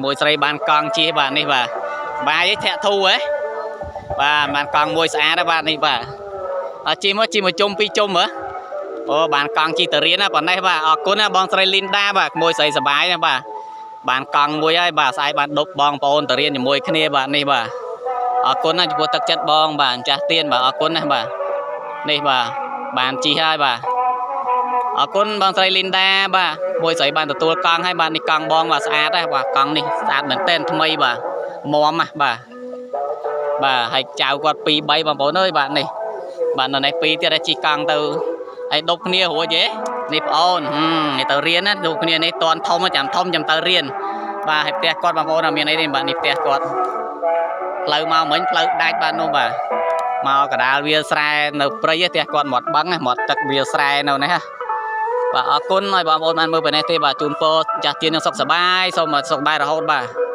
មួយស្រីបានកង់ជិះបាទនេះបាទបាយឯធាក់ធូហ៎បាទបានកង់មួយស្អាតហ៎បាទនេះបាទអត់ជិះមកជិះមួយជុំពីរជុំហ៎អូបានកង់ជិះទៅរៀនណាប៉ុណ្ណេះបាទអរគុណណាបងស្រីលីនដាបាទមួយស្រីសប្បាយណាបាទបានកង់មួយហើយបាទស្អែកបានដប់បងប្អូនទៅរៀនជាមួយគ្នាបាទនេះបាទអរគុណណាចំពោះទឹកចិត្តបងបាទម្ចាស់ទៀនបាទអរគុណណាបាទនេះបាទបានជិះហើយបាទអរគុណបងស្រីលីនដាបាទមួយស្រីបានទទួលកង់ហើយបាទនេះកង់បងបាទស្អាតណាស់បាទកង់នេះស្អាតមែនទែនថ្មីបាទមណាស់បាទបាទហើយចៅគាត់2 3បងប្អូនអើយបាទនេះបាទនៅនេះ2ទៀតឲ្យជិះកង់ទៅហើយដប់គ្នារួចទេនេះប្អូននេះទៅរៀនណាដប់គ្នានេះតន់ធំចាំធំចាំទៅរៀនបាទហើយផ្ទះគាត់បងប្អូនអត់មានអីទេបាទនេះផ្ទះគាត់ផ្លូវមកមិញផ្លូវដាច់បាទនោះបាទមកកដាលវាលស្រែនៅព្រៃផ្ទះគាត់មាត់បឹងមាត់ទឹកវាលស្រែនៅនេះណាបាទអរគុណឲ្យបងប្អូនបានមើលប៉ុណ្ណេះទេបាទជូនពរចាស់ទៀននឹងសុខសប្បាយសូមសុខសប្បាយរហូតបាទ។